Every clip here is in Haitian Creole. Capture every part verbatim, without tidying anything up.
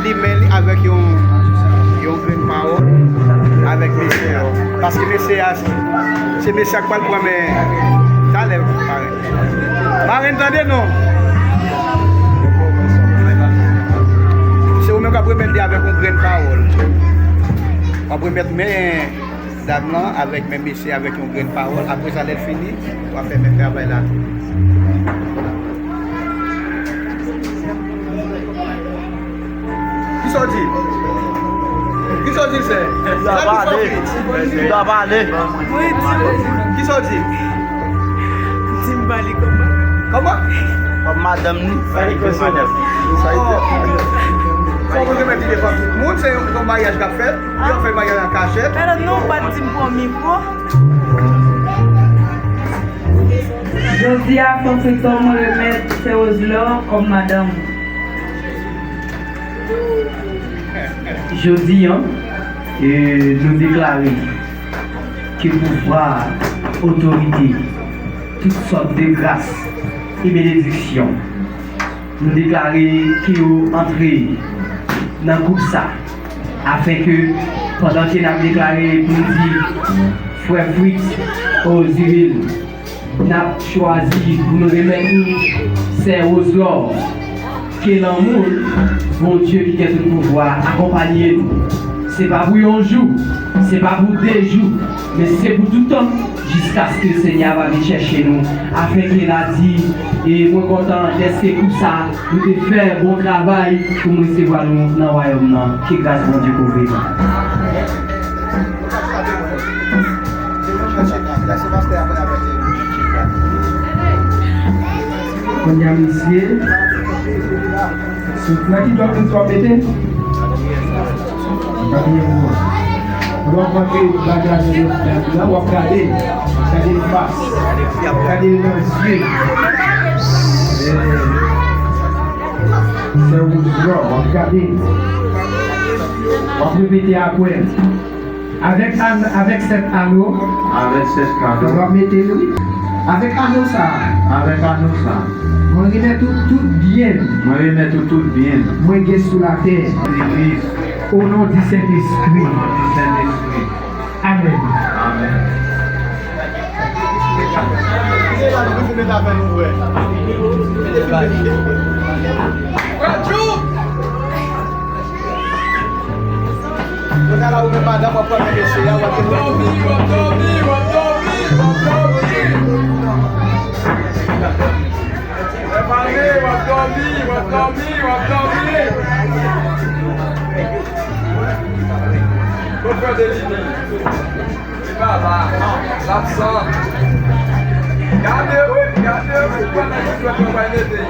Li men li avèk yon, yon grenn pawòl avèk mesye a. Paske mesye a, se mesye a k pral pran men talè, parenn. Parenn, tande non. Se ou menm k ap remèt li avèk yon grenn pawòl. W ap remèt men dam lan avèk men mesye avèk yon grenn pawòl. Apre sa, lè l fini, w ap fè menm travay la tou. Kisa w di? Kisa w di, sè? Sa ki fè w fini? Li dwa pale. Kisa w di? Di m ba li kòman? Kòman? Kòm madanm ni. Sa ki fè madanm? Sa ki fè madanm? Fò w remèt li devan tout moun, se yon, yon maryaj k ap fèt. Yo fè maryaj an kachèt. Talè non, ou pa t di m pran mikwo. Jodi a, Frè Frito, mwen remèt Sè Roselor kòm madanm. Jodi a, e, nou deklare ke pouvwa, otorite, tout sòt de gras e benediksyon, nou deklare ke yo antre nan gwoup sa, afenke pandan ke n ap deklare pou n di Frè Fritz Oziril, n ap chwazi pou nou remèt li Sè Roselor. Ke lanmou Bondye ki gen tout pouvwa akonpaye nou. Se pa pou yon jou, se pa pou de jou, men se pou toutan, jiskaske Senyè a va vin chèche nou, afenke l a di, e mwen kontan dèske kou sa, nou te fè bon travay pou m resevwa nou nan wayòm nan. Ke gras Bondye kouvri nou. Kounye a, mesye, sou nan ki dòt nou sot mete? Katriyèm dwa. Lè w ap rantre bagay la nan dòt la, w ap gade, gade l fas, gade l nan zye. Sè Roselor, w ap gade. W ap repete apre. Avèk an-, avèk sèt ano. Avèk sèt ano. W ap mete l, wi. Avèk ano sa a. Avèk ano sa a. Mwen remèt ou tout byen m. Mwen remèt ou tout byen m. Mwen gen sou latè. Legliz. O non di Sentespri. O non di Sentespri. Amèn. Amèn. Frè Djoub! Kounye a la, ou menm madanm, w ap pran men mesye a, w ap dòmi, w ap dòmi, w ap dòmi, w ap dòmi. Prepare, w ap dòmi, w ap dòmi, w ap dòmi. Bon, frè Delini. Li pa la. L absan. Gade wi, gade wi, pandan ki dwèt mwen bay mete.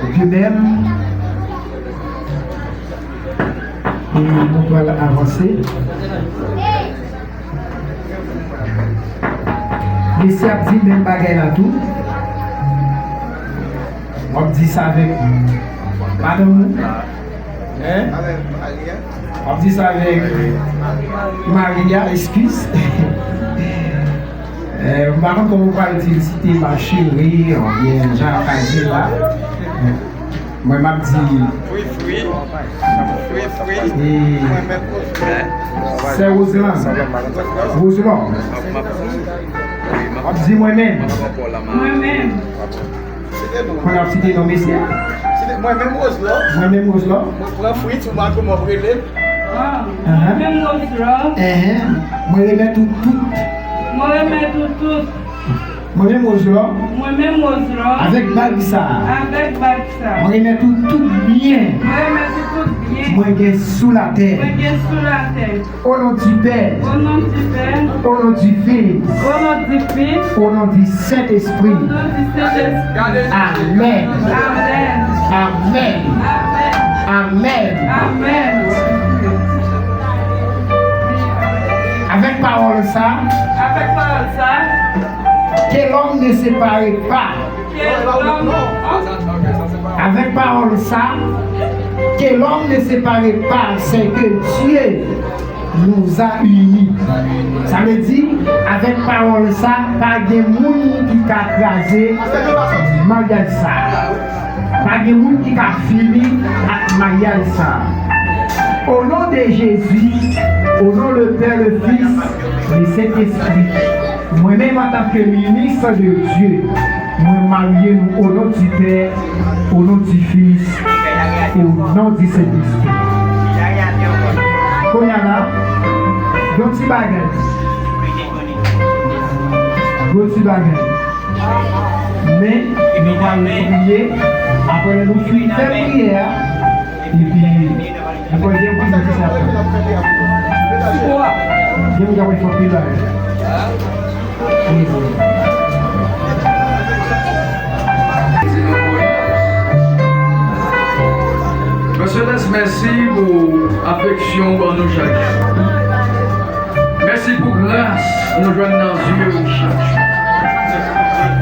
Epi menm, e nou pral avanse. Mesye ap di menm bagay la tou. W ap di sa avèk madanm ou. Hein? W ap di sa avèk mari a, eskiz. Eh, m pa konn kòman w pral di l, si te ma chérie, oubyen jan yo ka di la. Mwen, m ap di. Fri, fri. Fri, fri. E, Sè Roseland. Roselor. W ap di mwen menm. Mwen menm. Mwen ap site non mesye a. Mwen menm Roselor. Mwen menm Roselor. Mwen pran Fritz, ou pa kòman w rele l. Ah, mwen menm Roselor. Enhen. Mwen remèt ou tout. Mwen remèt ou tout. Mwen menm Roselor. Mwen menm Roselor. Avèk bag sa a. Avèk bag sa a. Mwen remèt ou tout byen. Mwen remèt ou tout byen. Mwen gen sou latè. Mwen gen sou latè. Au nom du Père. Au nom du Père. Au nom du Fils. Au nom du Fils. Au nom du Saint-Esprit. Au nom du Saint-Esprit. Amèn. Amèn. Amèn. Amèn. Amèn. Amèn. Avèk pawòl sa. Avèk pawòl sa. Que l'homme ne sépare pas. Que l'homme. Avèk pawòl sa. Que l'homme ne sépare pas, c'est que Dieu nous a unis. Sa vle di, avèk pawòl sa, pa gen moun ki ka kraze maryaj sa. Pa gen moun ki ka fini ak maryaj sa a. Au nom de Jésus, au nom le Père, le Fils, le Saint-Esprit, mwen menm antanke minis de Dye, mwen marye nou au nom du Père, au nom du Fils, au nom du Saint-Esprit. Kounye a la, yon ti bagay. Yon ti bagay. Men, nou pral priye, apre lè nou fin fè priyè a, epi nou pral gen yon ti sa. Gen moun k ap fè anpil bagay. Mesye, mèsi pou afeksyon w ban nou chak jou. Mèsi pou gras nou jwenn nan zye w chak jou.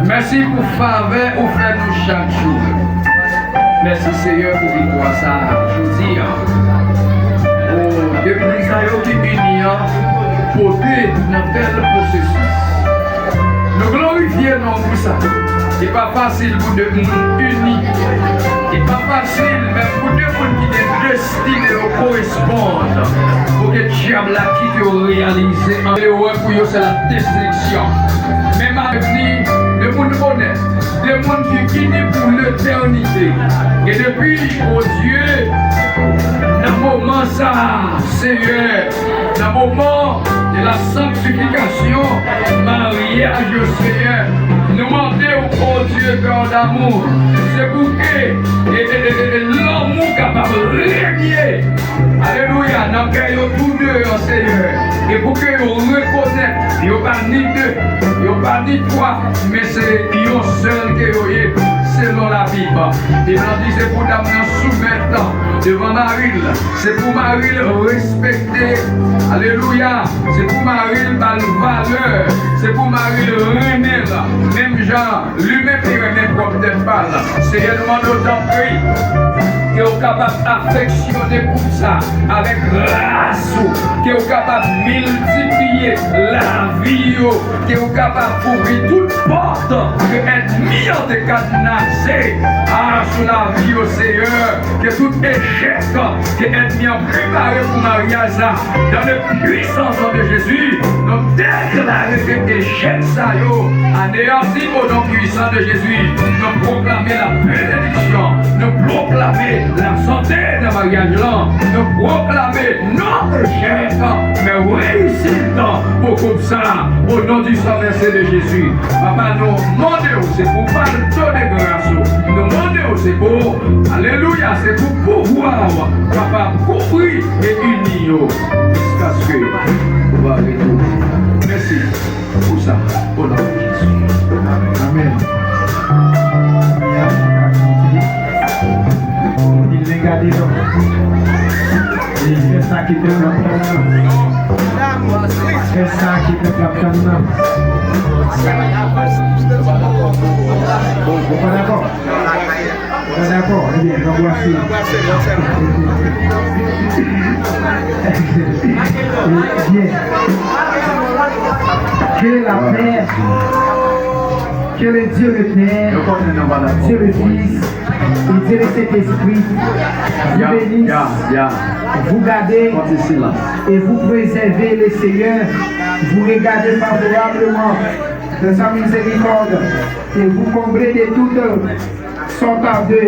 Mèsi pou favè ou fè nou chak jou. Mèsi, Seyè, pou viktwa sa a jodi a. O, de moun sa yo ki ini an pote nan tèl pwosesis. Nou glorifye non w pou sa. Se pa fasil pou de moun ini. Se pa fasil menm pou de moun ki gen de destine yo koresponn pou ke dyab la kite yo reyalize an erè pou yo se la destriksyon. Men m ap vini de moun onèt, de moun ki ini pou letènite. E depi, o Dye, nan moman sa a, Seyè, nan moman de la sanktifikasyon, maryaj yo, Seyè, nou mande w, o Dye, Pè damou, se pou ke, e, e, e, e, lanmou kapab renye, alelouya, nan kè yo tou de an, Seyè, e pou ke yo rekonèt, yo pa ni de, yo pa ni twa, men se yon sèl ke yo ye, selon Labib. Bib lan di se pou dam nan soumèt devan mari l, se pou mari l respekte, alelouya, se pou mari l ba l valè, se pou mari l renmen l, menm jan li menm li renmen pwòp tèt pa l. Seyè, nou mande w tanpri, ke w kapab afeksyone koup sa avèk gras ou, ke w kapab miltipliye lavi yo, ke w kapab ouvri tout pòt ke ènmi an te kadnaze a sou lavi yo, Seyè. Ke tout echèk ke ènmi an prepare pou maryaj la, dans le puissance de Jésus, nou deklare ke echèk sa yo aneyanti o non pwisan de Jezi. Nou pwoklame la benediksyon, nou pwoklame lasante nan maryaj lan, nou pwoklame non echèk, men reyisit pou koup sa, o non di san vèse de Jezi. Papa, nou mande w, se pou w padone gras ou. Nou mande w, se pou, alelouya, se pou pouvwa w kapab kouvri e ini yo jiskaske ou va retounen. Mèsi pou sa, o non de Jezi. Amèn. Amèn. Kounye a, nou ka chante. Di l vin gade non. E fè sa ke pèp la ap tann nan. Fè sa ke pèp la ap tann nan. Ou pa dakò? Ou pa dakò? Ebyen, nou anbrase. Byen. Que la paix, que le Dieu le Père, Dieu le Fils, et Dieu le Saint-Esprit vous bénisse, vous garde et vous préserve, le Seigneur vous regarde favorablement de sa miséricorde et vous comble de toute sorte de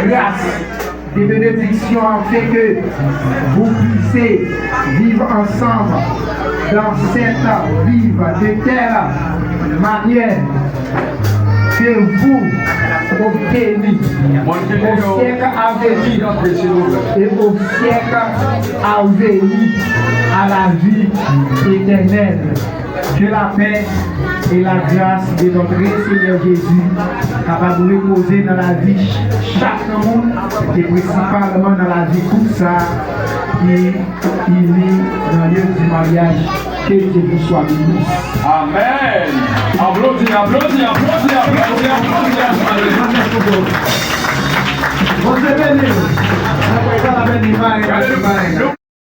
grâce, de bénédiction, afin que vous puissiez vivre ensemble dans cette vie de telle manière que vous obtenez au siècle à venir et au siècle à venir à la vie éternelle. Que la paix et la grâce de notre Seigneur Jésus kapab repoze nan lavi chak moun, e prensipalman nan lavi koup sa ki ini nan lye di maryaj. Que Dieu vous soit béni. Amèn. Aplodi, aplodi, aplodi, aplodi, aplodi, aplodi. Bondye beni w. Bondye beni w.